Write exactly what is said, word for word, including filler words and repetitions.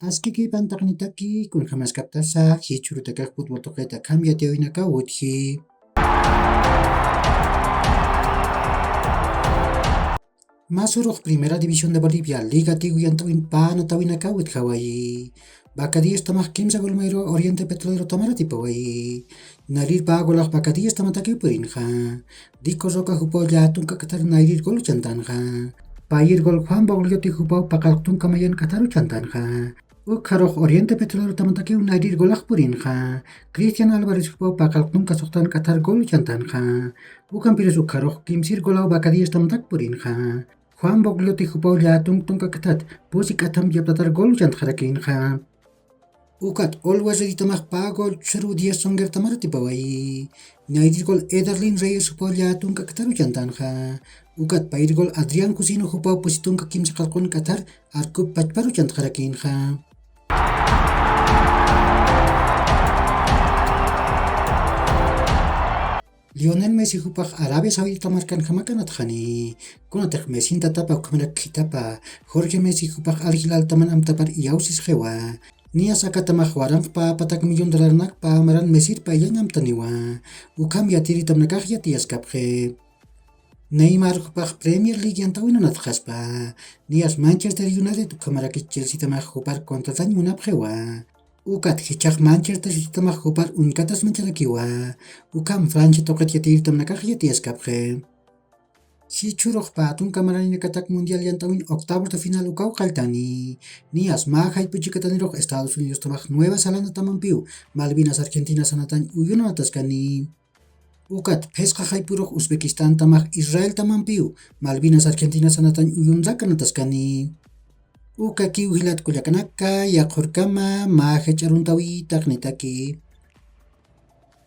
Askiki pantaqnitaki kunjamaskaptasa jichurutakax futbol tuqita kambiatiyawinaka utji. Masurux Primera División de Bolivia Liga Tigu yantawin panatawinaka utjawayi. Bacadillastamax kimsa golmayru Oriente Petrolero tamaratipaway. Nayrir pagolax Bacadillastamatakiw purinxa. Dico Roca jupaw llätunka k'atar nayrir gol chantanxa. Payir gol Juan Bogliotti jupaw paqalqtunka mayan k'ataru chantanxa. Ukxarux Oriente Petrolero tamatakiw nayrir golax purinxa. Cristian Alvarez jupaw paqalqtunka suxtan k'atar gol chantanxa. Ukampirus ukxarux kimsir golaw Bacadillastamatak purinxa. Juan Bogliotti jupaw llätunka k'atat pusi k'atam yaptatar gol chantxarakinxa. Ukat Olwa Reditamax pagol churu diez songertamar tipawayi. Nayrir gol Ederlin Reyes jupaw llätunka k'ataru chantanxa. Ukat payrir gol Adrián Cusino jupaw pusitunka kimsa qalqun k'atar arkup pachparu chantxarakinxa. Lionel Messi jupax Arabia Saudita markan jamakanatxani. Kunatix Messintatapa ukhamarak khitapa Jorge Messi jupax Al Hilaltaman amtapar iyawsisxiwa. Niyas akatamax waranqpa patak millón dolarnak pamaran Messir payllañ amtaniwa. Ukham yatiritamnakax yatiyaskapxi. Neymar jupax Premier League yantawinanatxaspa. Niyas Manchester United ukhamaraki Chelseatamax jupar contratañ munapxiwa. Ukat jichhax Manchester Citytamax jupar uñkatas mancharakiwa. Ukham Francia tuqit yatiyirtamnakax yatiyaskapxi. Jichhürux pä tunka maraninakatak mundial yant'awin octavos de final ukaw qalltani. Niyas mä jayp'u chikatanirux Estados Unidostamax Nueva Zelanda tamampiw Malvinas Argentina sanatañ uyunanataskani. Ukat phisqa jayp'urux Uzbekistantamax Israel tamampiw Malvinas Argentina sanatañ uyunrakanataskani. Ukakiw jilat kullakanaka, yaqhurkama mä jach'a aruntawi taqnitaki.